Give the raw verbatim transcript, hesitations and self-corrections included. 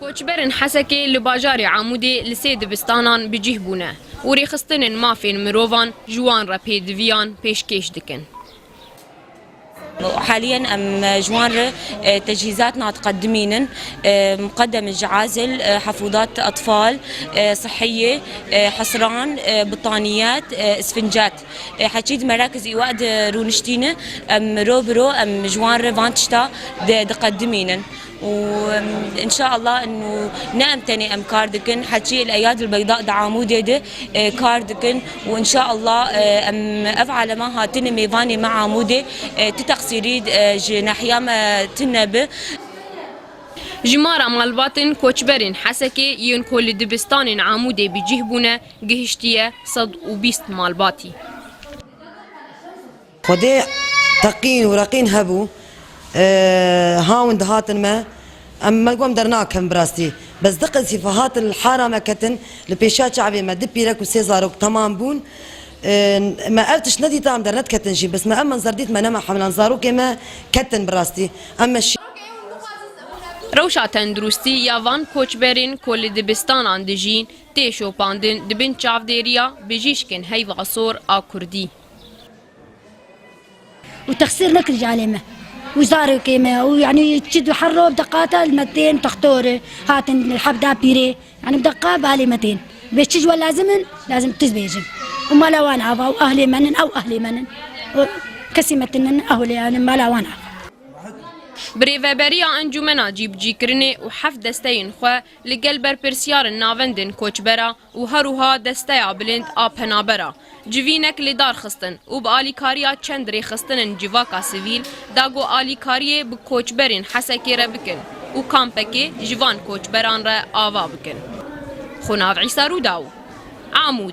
Koçberên Hesekê li bajarê Amûdê li sê dibistanan bi cih bûne û rêxistinên mafên mirovan ji wan re pêdiviyan pêşkêş dikin. حاليا ام جوان ر تجهيزاتنا تقدمينن مقدم جعازل حفوضات اطفال صحيه حصران بطانيات اسفنجات حكيد مراكز ايواد رونشتينه ام رو برو ام جوان ر فانتشتا دقدمينن. وان شاء الله انه نعم تني ام كاردكن حكي الاياد البيضاء دعامودي ده كاردكن. وان شاء الله ام افعل ما هاتن ميفاني مع عمودي تتقصيري جناحيا ما تنب. Jimara malbatên koçberên Hesekê yên ku li dibistanên Amûdê bi cih bûne gihiştiye sed û bîst malbatî. Xwedê teqîn û reqîn hebû, e, hawin dihatin me, em me gom dernakem bi rastî. Bes di qesîfe hatin li hara me ketin, li pêşiya çavê me du pîrek û sê zarok temam bûn. E, me ev tişt nedîta em dernediketin jî, bes me ev menzer dît me nema hemlan zarokê me ketin bi rastî. Em me şî. Rewşa tenduristî ya van koçberên ku li dibistanan dijîn tê şopandin di bin çavdêriya bijîşkên heyva sor a kurdî. û texsîr nekir ji alê me û zarokê me û yanî çi du her roj deqata li me tên textorê hatin li hebda pîrê yanî bi deqa bi alê me tên bê çi ji we lazim in lazim tiz bêjin û mala wan ava û ahlê me nin ew ahlê me nin û kesî me tinin ehlê yanî mala wan ava. Bi rêveberiya Encûmena Cîbicîkirinê û heft desteyên xwe li gel berpirsiyarên navendên koçbera û her wiha Desteya Bilind a Penabera civînek li dar xistin û bi alîkariya çend rêxistinên civaka sivîl da ku alîkariyê bi koçberên Hesekê re bikin û kampekê ji van koçberan re ava bikin. Xunav Îsa Rûdaw, Amûd.